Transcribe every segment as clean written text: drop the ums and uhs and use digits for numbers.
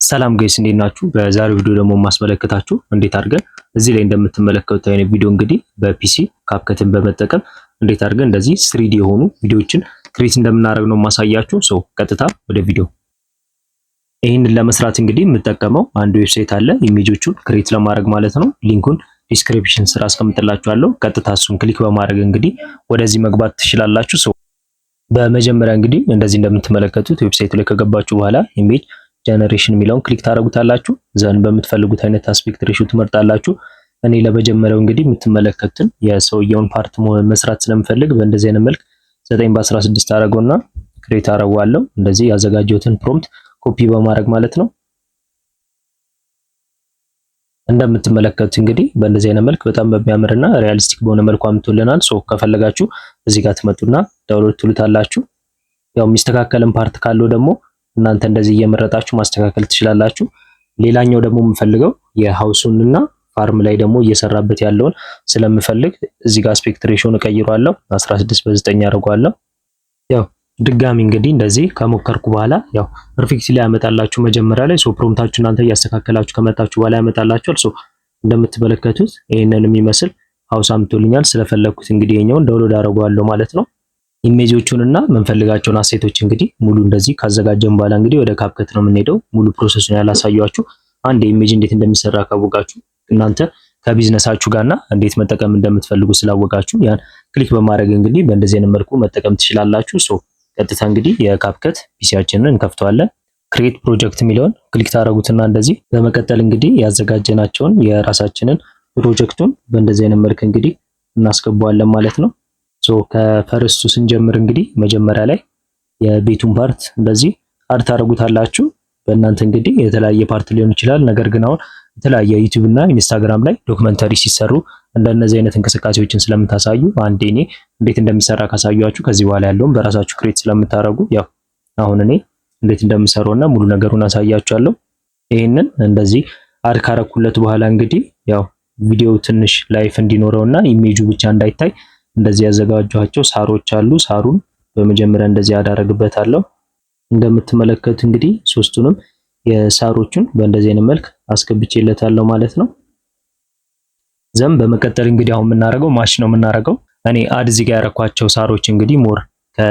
ሰላም guys፣ እንዴት ናችሁ? በዛሬው ቪዲዮ ደግሞ የማስመለከታችሁ እንዴት አድርገን እዚህ ላይ እንደምትመለከቱት አይነት ቪዲዮ እንግዲህ በ PC CapCut ን በመጠቀም እንዴት አድርገን እንደዚህ 3D የሆኑ ቪዲዮዎችን create እንደምናደርግ ነው የማሳያችሁ። So ቀጥታ ወደ ቪዲዮ። ይህንን ለመስራት እንግዲህ የምጠቀመው አንድ website አለ፣ image ኦቹን create ለማድረግ ማለት ነው። Link ኡን description ስር አስቀምጥላችኋለሁ። ቀጥታ እሱን click በማድረግ እንግዲህ ወደዚህ መግባት ትችላላችሁ። So በመጀመሪያ እንግዲህ እንደዚህ እንደምትመለከቱት website ኡ ላይ ከገባችሁ በኋላ image generation የሚለውን click ታደርጉታላችሁ። Then በምትፈልጉት አይነት aspect ratio ትመርጣላችሁ። እኔ ለመጀመሪያው እንግዲህ የምትመለከቱትን የሰውየውን part መስራት ስለምፈልግ በእንደዚህ አይነት መልክ 9 በ16 አደረገውና create አደርገዋለሁ። እንደዚህ ያዘጋጀሁትን prompt copy በማድረግ ማለት ነው። እንደምትመለከቱት እንግዲህ በእንደዚህ አይነት መልክ በጣም በሚያምርና realistic በሆነ መልኩ አምጥቶልናል። So ከፈለጋችሁ እዚህ ጋር ትመጡና download ትሉታላችሁ። ያው የሚስተካከልን part ካለው ደግሞ እናንተ እንደዚህ እየመረጣችሁ ማስተካከል ትችላላችሁ። ሌላኛው ደግሞ የምፈልገው የ house ኡንና farm ላይ ደግሞ እየሰራበት ያለውን ስለምፈልግ እዚህ ጋር aspect ratio ን እቀይረዋለሁ፣ 16 በ9 አደርገዋለሁ። ያው ድጋሚ እንግዲህ እንደዚህ ከሞከርኩ በኋላ ያው perfectly ያመጣላችሁ መጀመሪያ ላይ፣ so prompt ኣችሁ እናንተ እያስተካከላችሁ ከመጣችሁ በኋላ ያመጣላችኋል። So እንደምትመለከቱት ይሄንን የሚመስል house አምጥቶልኛል። ስለፈለግኩት እንግዲህ ይሄኛውን download አደርገዋለሁ ማለት ነው። Image ኦቹን እና የምንፈልጋቸውን asset ኦች እንግዲህ ሙሉ እንደዚህ ካዘጋጀን በኋላ እንግዲህ ወደ CapCut ነው የምንሄደው። ሙሉ process ኡን ያላሳያችሁ፣ አንድ image እንዴት እንደሚሰራ ካወቃችሁ፣ እናንተ ከቢዝነሳችሁ ጋርና እንዴት መጠቀም እንደምትፈልጉ ስላወቃችሁ ያን click በማድረግ እንግዲህ በእንደዚህ አይነት መልኩ መጠቀም ትችላላችሁ። So ቀጥታ እንግዲህ የ CapCut PC ያችንን እንከፍተዋለን። Create project የሚለውን click ታደርጉትና እንደዚህ በመቀጠል እንግዲህ ያዘጋጀናቸውን የራሳችንን ፕሮጀክቱን በእንደዚህ አይነት መልክ እንግዲህ እናስገባዋለን ማለት ነው። So ከ first ኡ ስንጀምር እንግዲህ መጀመሪያ ላይ የቤቱን part እንደዚህ add ታደርጉታላችሁ። በእናንተ እንግዲህ የተለያየ part ሊሆን ይችላል። ነገር ግን አሁን የተለያየ YouTube እና Instagram ላይ documentary ሲሰሩ እንደነዚህ አይነት እንቅስቃሴዎችን ስለምታሳዩ፣ አንዴ እኔ እንዴት እንደሚሰራ ካሳያችሁ ከዚህ በኋላ ያለውን በራሳችሁ create ስለምታደርጉ ያው አሁን እኔ እንዴት እንደምሰራውና ሙሉ ነገሩን አሳያችኋለሁ። ይህንን እንደዚህ add ካረኩለት በኋላ እንግዲህ ያው ቪዲዮው ትንሽ life እንዲኖረውና ኢሜጁ ብቻ እንዳይታይ እንደዚህ ያዘጋጀኋቸው ሳሮች አሉ። ሳሩን በመጀመሪያ እንደዚህ አዳረግበታለሁ። እንደምትመለከቱት እንግዲህ ሶስቱንም የሳሮቹን በእንደዚህ አይነት መልክ አስገብቼለታለሁ ማለት ነው። Then በመቀጠል እንግዲህ አሁን የምናደርገው match ነው የምናደርገው። እኔ add እዚህ ጋር ያረኳቸው ሳሮች እንግዲህ more ከ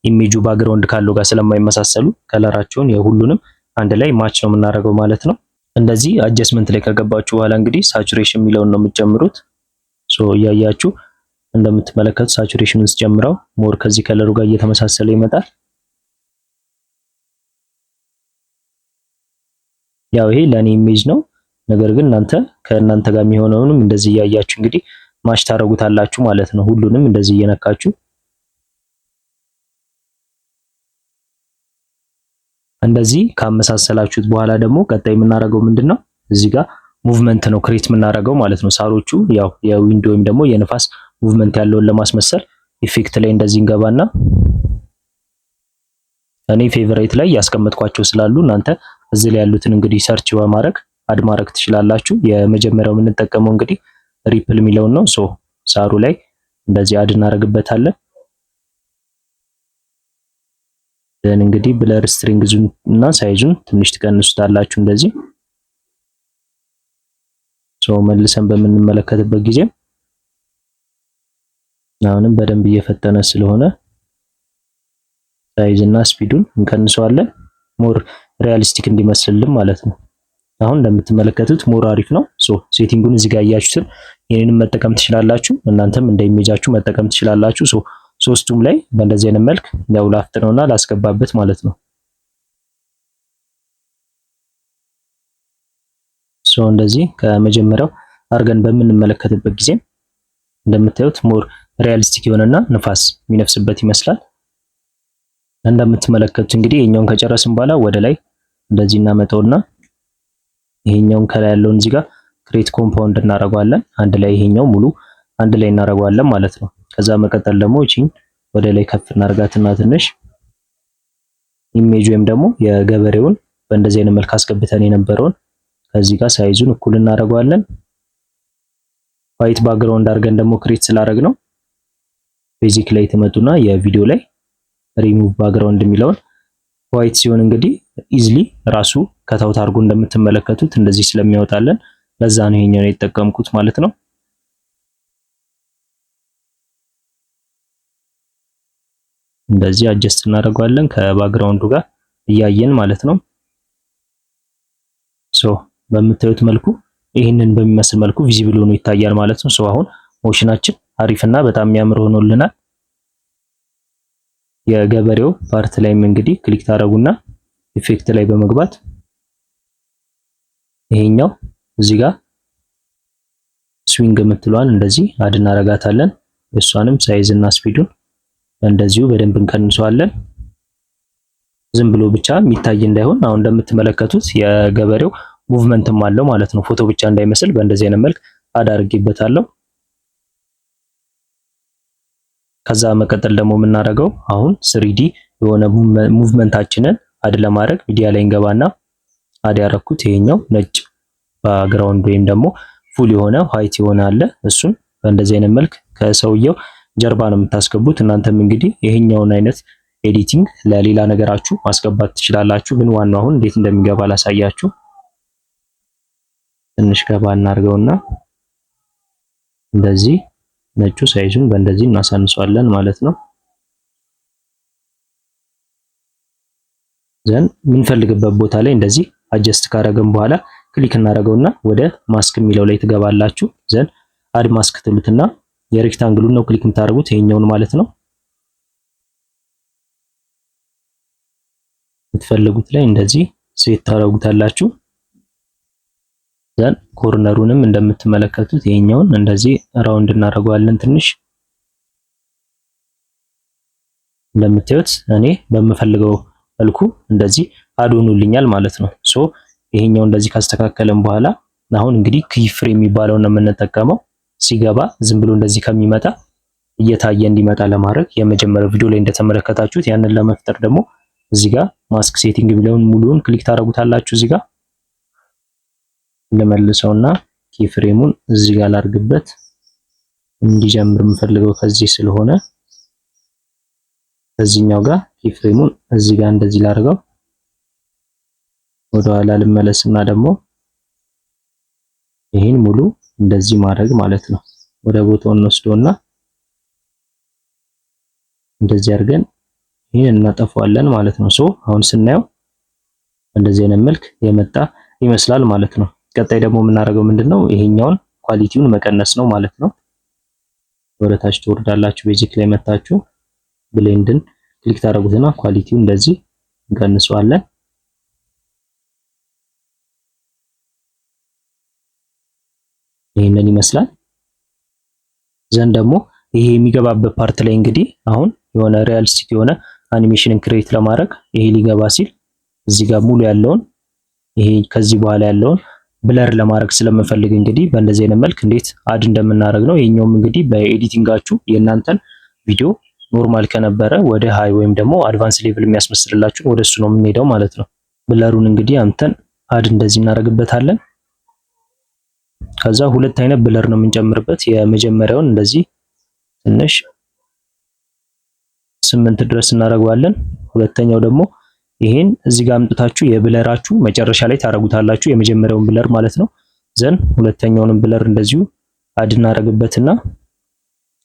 image ኡ background ካለው ጋር ስለማይመሳሰሉ color ኣቸውን የሁሉንም አንድ ላይ match ነው የምናደርገው ማለት ነው። እንደዚህ adjustment ላይ ከገባችሁ በኋላ እንግዲህ saturation የሚለውን ነው የምትጨምሩት። So እያያችሁ እንደምትመለከቱት saturation ኑን ስጨምረው more ከዚህ color ኡ ጋር እየተመሳሰለ ይመጣል። ያው ይሄ ለኔ image ነው። ነገር ግን እናንተ ከእናንተ ጋር የሚሆነውንም እንደዚህ እያያችሁ እንግዲህ match ታደርጉታላችሁ ማለት ነው። ሁሉንም እንደዚህ እየነካችሁ፣ እንደዚህ ካመሳሰላችሁት በኋላ ደግሞ ቀጣይ የምናደርገው ምንድነው? እዚህ ጋር movement ነው create የምናደርገው ማለት ነው። ሳሮቹ ያው የ wind ወይም ደግሞ የንፋስ movement ያለውን ለማስመሰል effect ላይ እንደዚህ እንገባና እኔ favorite ላይ ያስቀመጥኳቸው ስላሉ እናንተ እዚህ ላይ ያሉትን እንግዲህ search በማድረግ add ማድረግ ትችላላችሁ። የመጀመሪያው የምንጠቀመው እንግዲህ ripple የሚለውን ነው። So ሳሩ ላይ እንደዚህ add እናደርግበታለን። Then እንግዲህ blur strength ኡን እና size ኡን ትንሽ ትቀንሱታላችሁ እንደዚህ። So መልሰን በምንመለከትበት ጊዜ አሁንም በደንብ እየፈጠነ ስለሆነ size እና speed ኡን እንቀንሰዋለን፣ more realistic እንዲመስልልን ማለት ነው። አሁን እንደምትመለከቱት more አሪፍ ነው። So setting ኡን እዚህ ጋር እያያችሁትን ይሄንንም መጠቀም ትችላላችሁ። እናንተም እንደ image ኣችሁ መጠቀም ትችላላችሁ። So ሶስቱም ላይ በእንደዚህ አይነት መልክ ያው ላፍጥነውና ላስገባበት ማለት ነው። So እንደዚህ ከመጀመሪያው አድርገን በምንመለከትበት ጊዜ እንደምታዩት more realistic የሆነና ንፋስ የሚነፍስበት ይመስላል። እንደምትመለከቱት እንግዲህ ይሄኛውን ከጨረስን በኋላ ወደ ላይ እንደዚህ እናመጣውና ይሄኛውን ከላይ ያለውን እዚህ ጋር create compound እናደርገዋለን። አንድ ላይ ይሄኛው ሙሉ አንድ ላይ እናደርገዋለን ማለት ነው። ከዛ መቀጠል ደግሞ እቺን ወደ ላይ ከፍ እናርጋትና ትንሽ image ወይም ደግሞ የገበሬውን በእንደዚህ አይነት መልክ አስገብተን የነበረውን ከዚህ ጋር size ኡን እኩል እናደርገዋለን። White background አድርገን ደግሞ create ስላደረግነው basic ላይ ትመጡና የቪዲዮ ላይ ሪሙቭ ባክግራውንድ የሚለውን white ሲሆን እንግዲህ Easily ራሱ cut out አድርጎ እንደምትመለከቱት እንደዚህ ስለሚያወጣልን ለዛ ነው ይሄኛውን የተጠቀምኩት ማለት ነው። እንደዚህ adjust እናደርገዋለን ከ background ኡ ጋር እያየን ማለት ነው። So በምታዩት መልኩ ይህንን በሚመስል መልኩ visible ሆኖ ይታያል ማለት ነው። So አሁን motion ኣችን አሪፍና በጣም የሚያምር ሆኖልናል። የገበሬው part ላይም እንግዲህ click ታደርጉና effect ላይ በመግባት ይሄኛው እዚህ ጋር swing የምትለዋን እንደዚህ add እናረጋታለን። እሷንም size እና speed ኡን እንደዚሁ በደንብ እንቀንሰዋለን። ዝም ብሎ ብቻ የሚታይ እንዳይሆን አሁን እንደምትመለከቱት የገበሬው movement ም አለው ማለት ነው። ፎቶ ብቻ እንዳይመስል በእንደዚህ አይነት መልክ add አድርጌበታለሁ። ከዛ መቀጠል ደግሞ የምናደርገው አሁን 3D የሆነ movement ኣችንን add ለማድረግ ሚዲያ ላይ እንገባና add ያደረኩት ይሄኛው ነጭ background ወይም ደግሞ full የሆነ white የሆነ አለ። እሱን በእንደዚህ አይነት መልክ ከሰውየው ጀርባ ነው የምታስገቡት። እናንተም እንግዲህ ይሄኛውን አይነት editing ለሌላ ነገራችሁ ማስገባት ትችላላችሁ። ግን ዋናው አሁን እንዴት እንደሚገባ ላሳያችሁ። ትንሽ ገባ እናድርገውና እንደዚህ ነጩ size ኡን በእንደዚህ እናሳንሰዋለን ማለት ነው። Then የምንፈልግበት ቦታ ላይ እንደዚህ adjust ካደረግን በኋላ click እናደርገውና ወደ ማስክ የሚለው ላይ ትገባላችሁ። Then add mask ትሉትና የ rectangle ኡን ነው click የምታደርጉት ይሄኛውን ማለት ነው። የምትፈልጉት ላይ እንደዚህ set ታደርጉታላችሁ። Then corner ኡንም እንደምትመለከቱት ይሄኛውን እንደዚህ round እናደርገዋለን ትንሽ እንደምታዩት እኔ በምፈልገው መልኩ እንደዚህ add ሆኖልኛል ማለት ነው። So ይሄኛው እንደዚህ ካስተካከለን በኋላ አሁን እንግዲህ key frame የሚባለውን ነው የምንጠቀመው። ሲገባ ዝም ብሎ እንደዚህ ከሚመጣ እየታየ እንዲመጣ ለማድረግ የመጀመሪያው ቪዲዮ ላይ እንደተመለከታችሁት ያንን ለመፍጠር ደግሞ እዚህ ጋር mask setting የሚለውን ሙሉውን click ታደርጉታላችሁ። እዚህ ጋር ልመልሰውና key frame ኡን እዚህ ጋር ላርግበት እንዲጀምር የምፈልገው ከዚህ ስለሆነ ከዚህኛው ጋር key frame ኡን እዚህ ጋር እንደዚህ ላርገው። ወደኋላ ልመለስና ደግሞ ይሄን ሙሉ እንደዚህ ማድረግ ማለት ነው። ወደ ቦታው እንወስደውና እንደዚህ አድርገን ይሄን እናጠፋዋለን ማለት ነው። So አሁን ስናየው እንደዚህ አይነት መልክ የመጣ ይመስላል ማለት ነው። ቀጣይ ደግሞ የምናደርገው ምንድነው? ይሄኛውን quality ውን መቀነስ ነው ማለት ነው። ወደ ታች ትወርዳላችሁ። Basic ላይ መታችሁ blend ን click ታደርጉትና quality ውን እንደዚህ እንቀንሰዋለን። ይሄንን ይመስላል። Then ደግሞ ይሄ የሚገባበት part ላይ እንግዲህ አሁን የሆነ realistic የሆነ animation ን create ለማድረግ ይሄ ሊገባ ሲል እዚህ ጋር ሙሉ ያለውን ይሄ ከዚህ በኋላ ያለውን blur ለማድረግ ስለምፈልግ እንግዲህ በእንደዚህ አይነት መልክ እንዴት add እንደምናደርግ ነው። ይሄኛውም እንግዲህ በ editing ኣችሁ የእናንተን ቪዲዮ normal ከነበረ ወደ high ወይም ደግሞ advance level የሚያስመስልላችሁ ወደሱ ነው የምንሄደው ማለት ነው። Blur ኡን እንግዲህ አምተን add እንደዚህ እናደርግበታለን። ከዛ ሁለት አይነት blur ነው የምንጨምርበት። የመጀመሪያውን እንደዚህ ትንሽ 8 ድረስ እናደርገዋለን። ሁለተኛው ደግሞ ይሄን እዚህ ጋር አምጥታችሁ የ blur ኣችሁ መጨረሻ ላይ ታረጉታላችሁ፣ የመጀመሪያውን blur ማለት ነው። Then ሁለተኛውንም blur እንደዚሁ add እናደርግበትና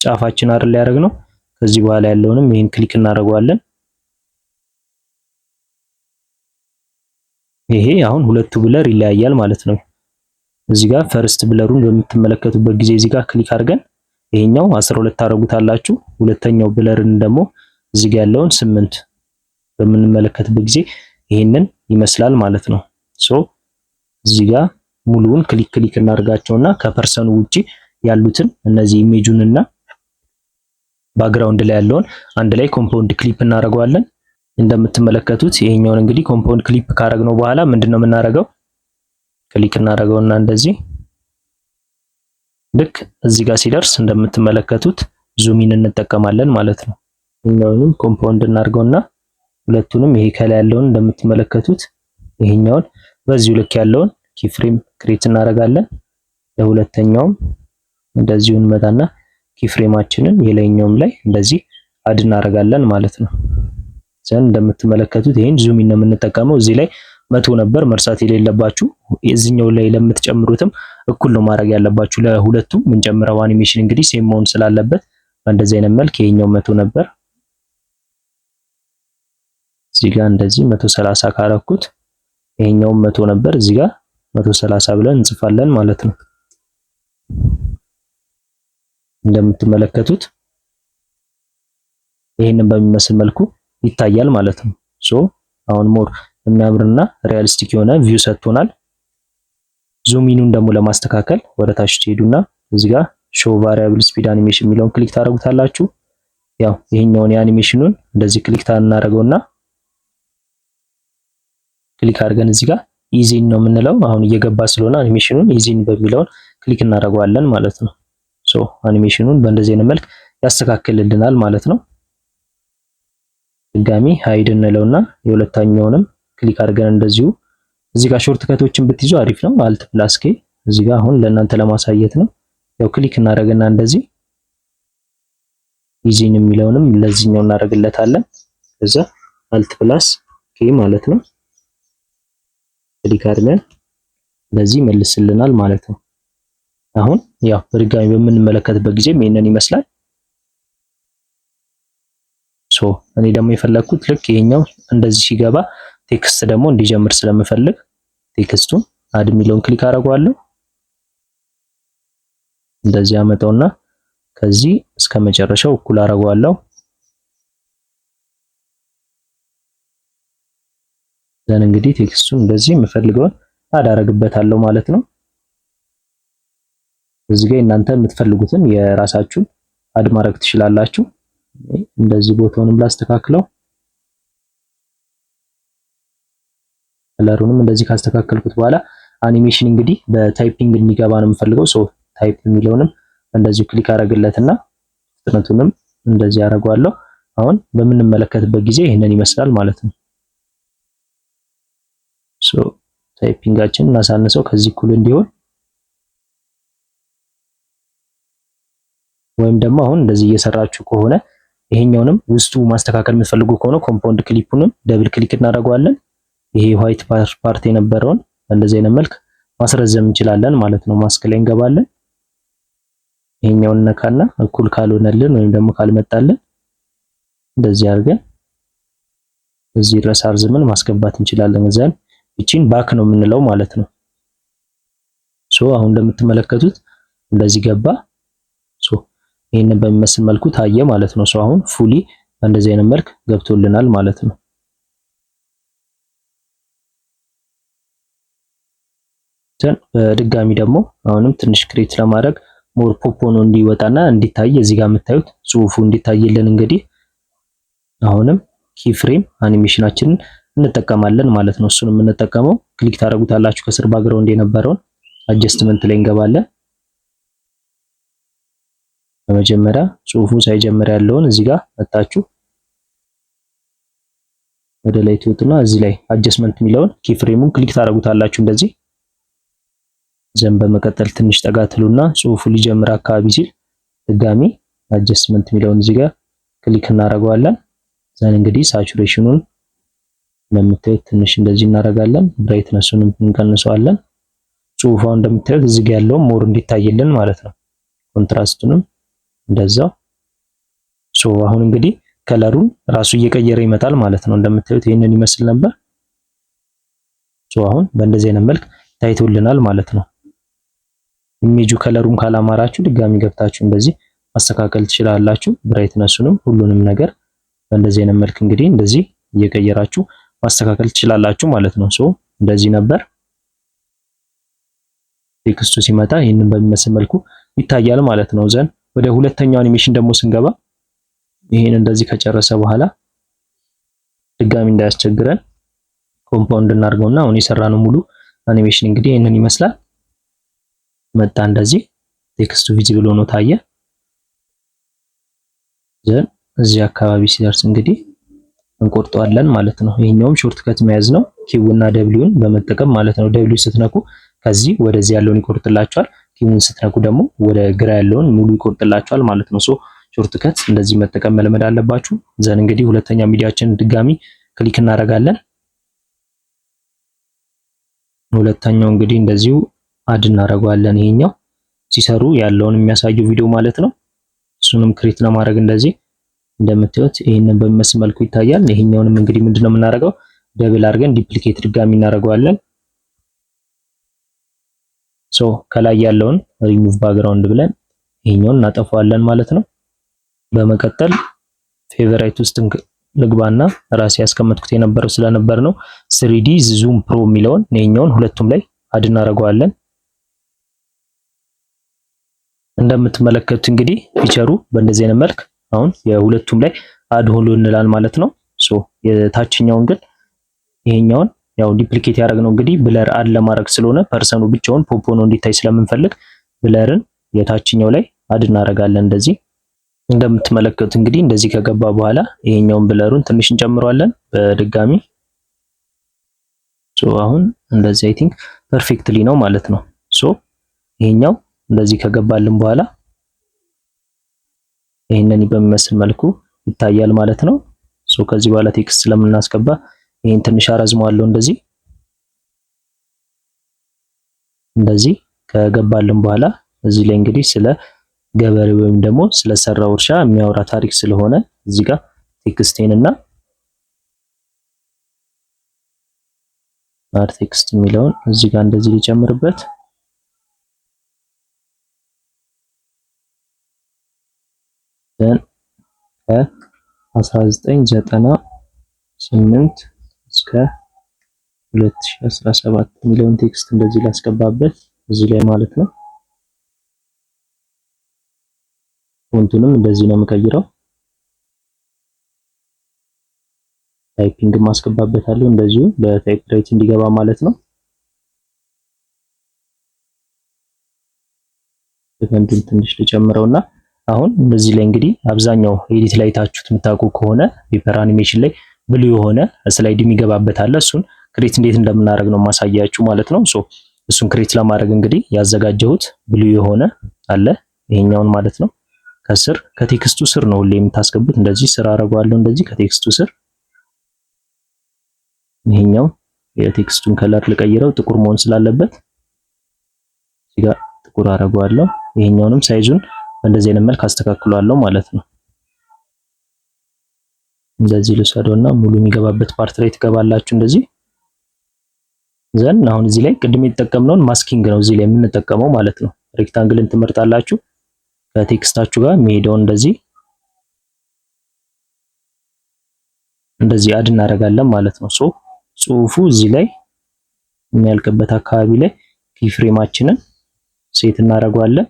ጫፋችን አይደል ያደረግነው። ከዚህ በኋላ ያለውንም ይሄን click እናደርገዋለን። ይሄ አሁን ሁለቱ blur ይለያያል ማለት ነው። እዚህ ጋር first blur ኡን በምትመለከቱበት ጊዜ እዚህ ጋር click አድርገን ይሄኛው 12 ታረጉታላችሁ። ሁለተኛው blur ን ደግሞ እዚህ ጋር ያለውን 8 በምንመለከትበት ጊዜ ይሄንን ይመስላል ማለት ነው። So እዚህ ጋር ሙሉውን click click እናደርጋቸውና ከ person ኡ ውጪ ያሉትን እነዚህ image ኡንና background ላይ ያለውን አንድ ላይ compound clip እናደርገዋለን። እንደምትመለከቱት ይሄኛውን እንግዲህ compound clip ካደረግነው በኋላ ምንድነው የምናደርገው? Click እናደርገውና እንደዚህ ልክ እዚህ ጋር ሲደርስ እንደምትመለከቱት zoom in እንጠቀማለን ማለት ነው። ይሄኛውንም compound እናደርገውና ሁለቱንም ይሄ ከላይ ያለውን እንደምትመለከቱት ይሄኛውን በዚሁ ልክ ያለውን keyframe create እናደርጋለን። ለሁለተኛውም እንደዚሁ እንመጣና keyframe ኣችንን የላይኛውም ላይ እንደዚህ add እናደርጋለን ማለት ነው። Then እንደምትመለከቱት ይሄን zoom in ነው የምንጠቀመው። እዚህ ላይ 100 ነበር፣ መርሳት የሌለባችሁ እዚህኛው ላይ ለምትጨምሩትም እኩል ነው ማድረግ ያለባችሁ። ለሁለቱም የምንጨምረው አኒሜሽን እንግዲህ same መሆን ስላለበት በእንደዚህ አይነት መልክ ይሄኛው 100 ነበር። እዚህ ጋር እንደዚህ 130 ካረኩት ይሄኛውም 100 ነበር፣ እዚህ ጋር 130 ብለን እንጽፋለን ማለት ነው። እንደምትመለከቱት ይሄንን በሚመስል መልኩ ይታያል ማለት ነው። So አሁን more የሚያምርና realistic የሆነ view ሰጥቶናል። Zoom in ኑን ደግሞ ለማስተካከል ወደ ታች ትሄዱና እዚህ ጋር show variable speed animation የሚለውን click ታደርጉታላችሁ። ያው ይሄኛውን የአኒሜሽኑን እንደዚህ click ታናደርገውና click አድርገን እዚህ ጋር ease in ነው የምንለው። አሁን እየገባ ስለሆነ animation ኑን ease in በሚለውን click እናደርገዋለን ማለት ነው። So animation ኑን በእንደዚህ አይነት መልክ ያስተካክልልናል ማለት ነው። ድጋሚ hide እንለውና የሁለተኛውንም click አድርገን እንደዚሁ እዚህ ጋር shortcut ኦችን ብትይዙ አሪፍ ነው። Alt plus K እዚህ ጋር አሁን ለእናንተ ለማሳየት ነው። ያው click እናደርግና እንደዚህ ease in የሚለውንም ለዚህኛው እናደርግለታለን። ከዛ Alt plus K ማለት ነው። Click አድርገን እንደዚህ መልስልናል ማለት ነው። አሁን ያው በድጋሚ በምንመለከትበት ጊዜ ይሄንን ይመስላል። So እኔ ደግሞ የፈለግኩት ልክ ይሄኛው እንደዚህ ሲገባ text ደግሞ እንዲጀምር ስለምፈልግ text ኡን add የሚለውን click አደርገዋለሁ። እንደዚህ አመጣውና ከዚህ እስከ መጨረሻው እኩል አደርገዋለሁ። Then እንግዲህ text ኡን እንደዚህ የምፈልገውን add አደርግበታለሁ ማለት ነው። እዚህ ጋር እናንተ የምትፈልጉትን የራሳችሁን add ማድረግ ትችላላችሁ። እንደዚህ ቦታውንም ላስተካክለው፣ color ኡንም እንደዚህ ካስተካከልኩት በኋላ አኒሜሽን እንግዲህ በ typing እንዲገባ ነው የምፈልገው። So type የሚለውንም እንደዚሁ click አደርግለትና ፍጥነቱንም እንደዚህ አደርገዋለሁ። አሁን በምንመለከትበት ጊዜ ይህንን ይመስላል ማለት ነው። So typing ኣችን እናሳንሰው ከዚህ እኩል እንዲሆን ወይም ደግሞ አሁን እንደዚህ እየሰራችሁ ከሆነ ይሄኛውንም ውስጡ ማስተካከል የምትፈልጉ ከሆነ compound clip ኡንም double click እናደርገዋለን። ይሄ white part የነበረውን እንደዚህ አይነት መልክ ማስረዘም እንችላለን ማለት ነው። ማስክ ላይ እንገባለን። ይሄኛውን ነካና እኩል ካልሆነልን ወይም ደግሞ ካልመጣልን እንደዚህ አድርገን እዚህ ድረስ አርዝመን ማስገባት እንችላለን። Then እቺን back ነው የምንለው ማለት ነው። So አሁን እንደምትመለከቱት እንደዚህ ገባ። So ይሄንን በሚመስል መልኩ ታየ ማለት ነው። So አሁን fully በእንደዚህ አይነት መልክ ገብቶልናል ማለት ነው። Then በድጋሚ ደግሞ አሁንም ትንሽ create ለማድረግ more pop ሆኖ እንዲወጣና እንዲታይ እዚህ ጋር የምታዩት ጽሁፉ እንዲታይልን እንግዲህ አሁንም keyframe animation ኣችንን እንጠቀማለን ማለት ነው። እሱን የምንጠቀመው click ታደርጉታላችሁ ከስር background የነበረውን adjustment ላይ እንገባለን። በመጀመሪያ ጽሁፉ ሳይጀምር ያለውን እዚህ ጋር መጣችሁ ወደ ላይ ትወጡና እዚህ ላይ adjustment የሚለውን keyframe ኡን click ታደርጉታላችሁ እንደዚህ። Then በመቀጠል ትንሽ ጠጋ ትሉና ጽሁፉ ሊጀምር አካባቢ ሲል ድጋሚ adjustment የሚለውን እዚህ ጋር click እናደርገዋለን። Then እንግዲህ saturation ኑን እንደምታዩት ትንሽ እንደዚህ እናደርጋለን። Brightness ኡንም እንቀንሰዋለን። ጽሁፏ እንደምታዩት እዚህ ጋር ያለውን more እንዲታይልን ማለት ነው። Contrast ኡንም እንደዛው። So አሁን እንግዲህ color ኡን ራሱ እየቀየረ ይመጣል ማለት ነው። እንደምታዩት ይህንን ይመስል ነበር። So አሁን በእንደዚህ አይነት መልክ ታይቶልናል ማለት ነው። Image ኡ color ኡን ካላማራችሁ ድጋሚ ገብታችሁ እንደዚህ ማስተካከል ትችላላችሁ። Brightness ኡንም ሁሉንም ነገር በእንደዚህ አይነት መልክ እንግዲህ እንደዚህ እየቀየራችሁ ማስተካከል ትችላላችሁ ማለት ነው። So እንደዚህ ነበር። Text ኡ ሲመጣ ይህንን በሚመስል መልኩ ይታያል ማለት ነው። Then ወደ ሁለተኛው አኒሜሽን ደግሞ ስንገባ ይሄን እንደዚህ ከጨረሰ በኋላ ድጋሚ እንዳያስቸግረን compound እናድርገውና አሁን የሰራነው ሙሉ አኒሜሽን እንግዲህ ይህንን ይመስላል። መጣ እንደዚህ text ኡ visible ሆኖ ታየ። Then እዚህ አካባቢ ሲደርስ እንግዲህ እንቆርጠዋለን ማለት ነው። ይሄኛውም shortcut መያዝ ነው፣ Q እና W ን በመጠቀም ማለት ነው። W ስትነኩ ከዚህ ወደዚህ ያለውን ይቆርጥላችኋል። Q ን ስትነኩ ደግሞ ወደ ግራ ያለውን ሙሉ ይቆርጥላችኋል ማለት ነው። So Shortcut እንደዚህ መጠቀም መልመድ አለባችሁ። Then እንግዲህ ሁለተኛ ሚዲያችን ድጋሚ click እናደርጋለን። ሁለተኛው እንግዲህ እንደዚሁ add እናደርገዋለን። ይሄኛው ሲሰሩ ያለውን የሚያሳየው ቪዲዮ ማለት ነው። እሱንም create ለማድረግ እንደዚህ እንደምታዩት ይሄንን በሚመስል መልኩ ይታያል። ይሄኛውንም እንግዲህ ምንድነው የምናደርገው double አድርገን duplicate ድጋሚ እናደርገዋለን። ሶ ከላይ ያለውን ሪሙቭ ባክግራውንድ ብለን ይሄኛውን እናጠፋዋለን ማለት ነው። በመቀጠል favorite ውስጥ ልግባና ራሴ ያስቀመጥኩት የነበረው ስለነበር ነው 3D Zoom Pro የሚለውን ይሄኛውን ሁለቱም ላይ add እናደርገዋለን። እንደምትመለከቱት እንግዲህ feature ኡ በእንደዚህ አይነት መልክ አሁን የሁለቱም ላይ add ሆኖልናል ማለት ነው። So የታችኛውን ግን ይሄኛውን ያው duplicate ያደረግነው እንግዲህ blur add ለማድረግ ስለሆነ person ኡ ብቻውን pop ሆኖ እንዲታይ ስለምንፈልግ blur ን የታችኛው ላይ add እናደርጋለን። እንደዚህ እንደምትመለከቱት እንግዲህ እንደዚህ ከገባ በኋላ ይሄኛውን blur ኡን ትንሽ እንጨምረዋለን በድጋሚ። So አሁን እንደዚህ I think perfectly ነው ማለት ነው። So ይሄኛው እንደዚህ ከገባልን በኋላ ይሄንን በሚመስል መልኩ ይታያል ማለት ነው። So ከዚህ በኋላ text ስለምናስገባ ይሄን ትንሽ አረዝመዋለሁ። እንደዚህ እንደዚህ ከገባልን በኋላ እዚህ ላይ እንግዲህ ስለ ገበሬ ወይም ደግሞ ስለሰራው እርሻ የሚያወራ ታሪክ ስለሆነ እዚህ ጋር text ኤን እና add text የሚለውን እዚህ ጋር እንደዚህ ሊጨምርበት then ከ1998 እስከ 2017 የሚለውን text እንደዚህ ላስገባበት እዚህ ላይ ማለት ነው። Font ኡንም እንደዚህ ነው የምቀይረው። Typing ማስገባበታለሁ እንደዚሁ በ typewrite እንዲገባ ማለት ነው። ሰከንዱን ትንሽ ልጨምረውና አሁን በዚህ ላይ እንግዲህ አብዛኛው edit ላይ ታችሁት የምታውቁ ከሆነ paper animation ላይ blue የሆነ slide የሚገባበት አለ። እሱን create እንዴት እንደምናደርግ ነው ማሳያችሁ ማለት ነው። So እሱን create ለማድረግ እንግዲህ ያዘጋጀሁት blue የሆነ አለ ይሄኛውን ማለት ነው። ከስር ከ text ኡ ስር ነው ሁሌ የምታስገቡት። እንደዚህ ስር አደርገዋለሁ እንደዚህ ከ text ኡ ስር ይሄኛው የ text ኡን color ልቀይረው ጥቁር መሆን ስላለበት እዚህ ጋር ጥቁር አደርገዋለሁ። ይሄኛውንም size ኡን በእንደዚህ አይነት መልክ አስተካክለዋለሁ ማለት ነው። እንደዚህ ልውሰደውና ሙሉ የሚገባበት part ላይ ትገባላችሁ። እንደዚህ then አሁን እዚህ ላይ ቅድም የተጠቀምነውን masking ነው እዚህ ላይ የምንጠቀመው ማለት ነው። Rectangle ን ትመርጣላችሁ ከ text ኣችሁ ጋር የሚሄደውን እንደዚህ እንደዚህ add እናደርጋለን ማለት ነው። So ጽሁፉ እዚህ ላይ የሚያልቅበት አካባቢ ላይ keyframe ኣችንን set እናደርገዋለን።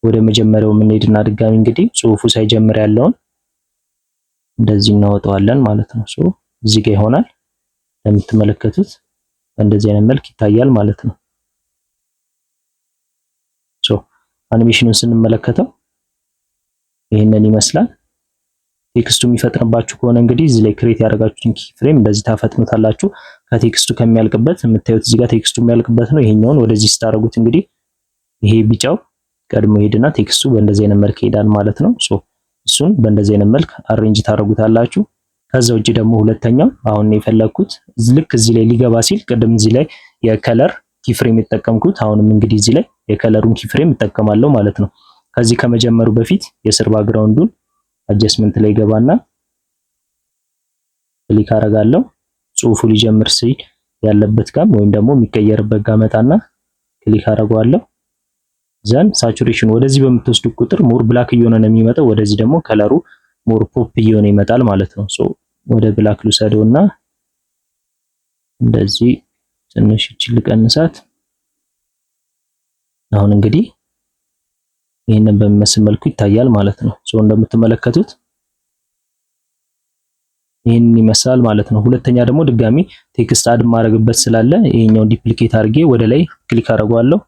ወደ መጀመሪያው የምንሄድና ድጋሚ እንግዲህ ጽሁፉ ሳይጀምር ያለውን እንደዚህ እናወጣዋለን ማለት ነው። So እዚህ ጋር ይሆናል እንደምትመለከቱት በእንደዚህ አይነት መልክ ይታያል ማለት ነው። So animation ኡን ስንመለከተው ይህንን ይመስላል። Text ኡ የሚፈጥንባችሁ ከሆነ እንግዲህ እዚህ ላይ create ያደረጋችሁትን keyframe እንደዚህ ታፈጥኑታላችሁ። ከ text ኡ ከሚያልቅበት የምታዩት እዚህ ጋር text ኡ የሚያልቅበት ነው። ይሄኛውን ወደዚህ ስታደርጉት እንግዲህ ይሄ ቢጫው ቀድሞ ይሄድና text ኡ በእንደዚህ አይነት መልክ ይሄዳል ማለት ነው። So እሱን በእንደዚህ አይነት መልክ arrange ታደርጉታላችሁ። ከዛ ውጪ ደግሞ ሁለተኛው አሁን የፈለኩት ልክ እዚህ ላይ ሊገባ ሲል ቅድም እዚህ ላይ የ color keyframe የተጠቀምኩት አሁንም እንግዲህ እዚህ ላይ የ color ኡን keyframe እጠቀማለሁ ማለት ነው። ከዚህ ከመጀመሩ በፊት የስር background ኡን adjustment ላይ ገባና click አደርጋለሁ። ጽሁፉ ሊጀምር ሲል ያለበት ጋር ወይም ደግሞ የሚቀየርበት ጋር መጣና click አደርገዋለሁ። Then saturation ወደዚህ በምትወስዱ ቁጥር more black እየሆነ ነው የሚመጣው። ወደዚህ ደግሞ color ኡ more pop እየሆነ ይመጣል ማለት ነው። So ወደ black ልውሰደውና እንደዚህ ትንሽ እቺ ልቀንሳት። አሁን እንግዲህ ይህንን በሚመስል መልኩ ይታያል ማለት ነው። So እንደምትመለከቱት ይህንን ይመስላል ማለት ነው። ሁለተኛ ደግሞ ድጋሚ text add ማድረግበት ስላለ ይሄኛውን duplicate አድርጌ ወደ ላይ click አደርገዋለሁ።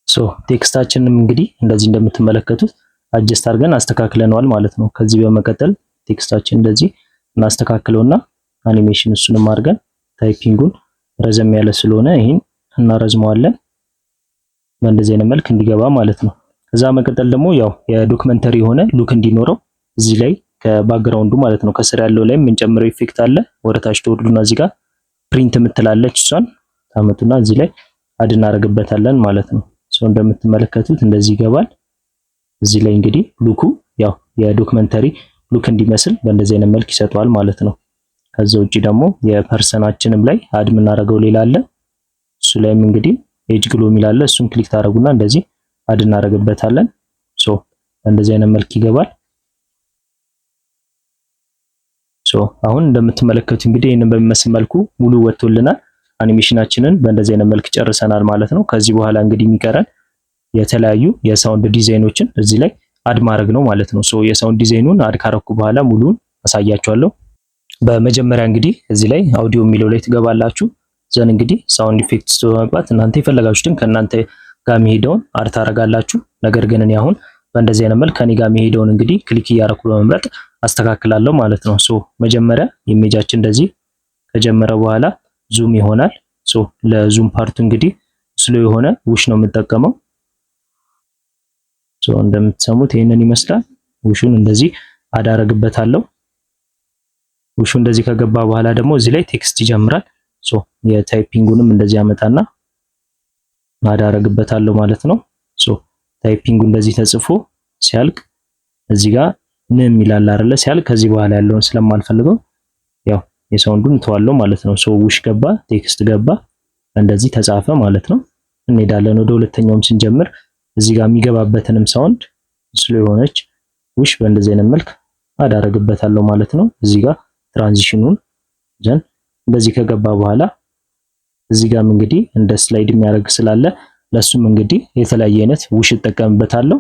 So text ኣችንንም እንግዲህ እንደዚህ እንደምትመለከቱት adjust አድርገን አስተካክለነዋል ማለት ነው። ከዚህ በመቀጠል text ኣችን እንደዚህ እናስተካክለውና አኒሜሽን እሱንም አድርገን typing ኡን ረዘም ያለ ስለሆነ ይህን እናረዝመዋለን በእንደዚህ አይነት መልክ እንዲገባ ማለት ነው። ከዛ መቀጠል ደግሞ ያው የ documentary የሆነ look እንዲኖረው እዚህ ላይ ከ background ኡ ማለት ነው ከስር ያለው ላይ የምንጨምረው effect አለ። ወደ ታች ትወርዱና እዚህ ጋር print የምትላለች እሷን ታመጡና እዚህ ላይ add እናደርግበታለን ማለት ነው። So እንደምትመለከቱት እንደዚህ ይገባል። እዚህ ላይ እንግዲህ look ኡ ያው የ documentary look እንዲመስል በእንደዚህ አይነት መልክ ይሰጠዋል ማለት ነው። ከዛ ውጪ ደግሞ የ person ኣችንም ላይ add የምናደርገው ሌላ አለ። እሱ ላይም እንግዲህ edge glow የሚል አለ። እሱን click ታደርጉና እንደዚህ add እናደርግበታለን። So እንደዚህ አይነት መልክ ይገባል። So አሁን እንደምትመለከቱት እንግዲህ ይህንን በሚመስል መልኩ ሙሉ ወጥቶልናል። አኒሜሽናችንን በእንደዚህ አይነት መልክ ጨርሰናል ማለት ነው። ከዚህ በኋላ እንግዲህ የሚቀረን የተለያዩ የ sound design ኦችን እዚህ ላይ add ማድረግ ነው ማለት ነው። So የ sound design ኡን add ካረኩ በኋላ ሙሉን አሳያችኋለሁ። በመጀመሪያ እንግዲህ እዚህ ላይ አውዲዮ የሚለው ላይ ትገባላችሁ። Then እንግዲህ sound effects በመግባት እናንተ የፈለጋችሁትን ከእናንተ ጋር የሚሄደውን add ታረጋላችሁ። ነገር ግን እኔ አሁን በእንደዚህ አይነት መልክ ከኔ ጋር የሚሄደውን እንግዲህ click እያረኩ በመምረጥ አስተካክላለሁ ማለት ነው። So መጀመሪያ image ኣችን እንደዚህ ከጀመረ በኋላ zoom ይሆናል። So ለ zoom part ኡ እንግዲህ slow የሆነ whoosh ነው የምጠቀመው። So እንደምትሰሙት ይሄንን ይመስላል። Whoosh ኡን እንደዚህ አዳረግበታለሁ። Whoosh ኡ እንደዚህ ከገባ በኋላ ደግሞ እዚህ ላይ text ይጀምራል። So የ typing ኡንም እንደዚህ አመጣና አዳረግበታለሁ ማለት ነው። So typing ኡ እንደዚህ ተጽፎ ሲያልቅ እዚህ ጋር ን የሚላል አይደለ? ሲያልቅ ከዚህ በኋላ ያለውን ስለማልፈልገው ያው የ sound ኡን እተዋለሁ ማለት ነው። So whoosh ገባ፣ text ገባ፣ እንደዚህ ተጻፈ ማለት ነው። እንሄዳለን ወደ ሁለተኛውም ስንጀምር እዚህ ጋር የሚገባበትንም sound slow የሆነች whoosh በእንደዚህ አይነት መልክ አዳረግበታለሁ ማለት ነው። እዚህ ጋር transition ኡን then እንደዚህ ከገባ በኋላ እዚህ ጋርም እንግዲህ እንደ slide የሚያደርግ ስላለ ለሱም እንግዲህ የተለያየ አይነት whoosh እጠቀምበታለሁ።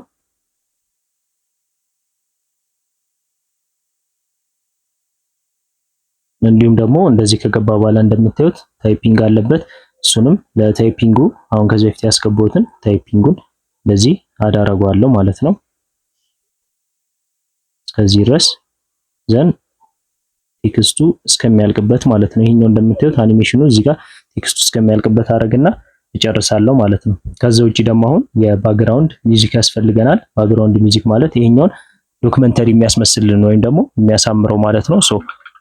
እንዲሁም ደግሞ እንደዚህ ከገባ በኋላ እንደምታዩት typing አለበት። እሱንም ለ typing ኡ አሁን ከዚህ በፊት ያስገባሁትን typing ኡን እንደዚህ አዳረገዋለሁ ማለት ነው። እስከዚህ ድረስ then text ኡ እስከሚያልቅበት ማለት ነው። ይሄኛው እንደምታዩት አኒሜሽኑ እዚህ ጋር text ኡ እስከሚያልቅበት አደረግና እጨርሳለሁ ማለት ነው። ከዛ ውጪ ደግሞ አሁን የ background music ያስፈልገናል። Background music ማለት ይሄኛውን documentary የሚያስመስልን ወይም ደግሞ የሚያሳምረው ማለት ነው። So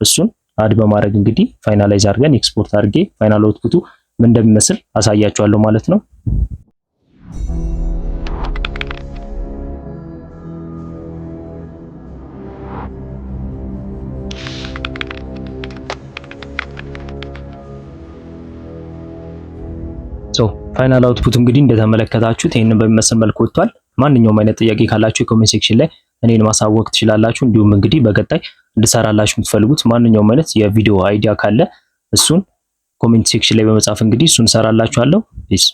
እሱን add በማድረግ እንግዲህ finalize አድርገን ኤክስፖርት አድርጌ final output ኡ ምን እንደሚመስል አሳያችኋለሁ ማለት ነው። So final output እንግዲህ እንደተመለከታችሁት ይህንን በሚመስል መልኩ ወጥቷል። ማንኛውም አይነት ጥያቄ ካላችሁ የ comment section ላይ እኔን ማሳወቅ ትችላላችሁ። እንዲሁም እንግዲህ በቀጣይ እንድሰራላችሁ የምትፈልጉት ማንኛውም አይነት የቪዲዮ idea ካለ እሱን comment section ላይ በመጻፍ እንግዲህ እሱን እሰራላችኋለሁ። Peace.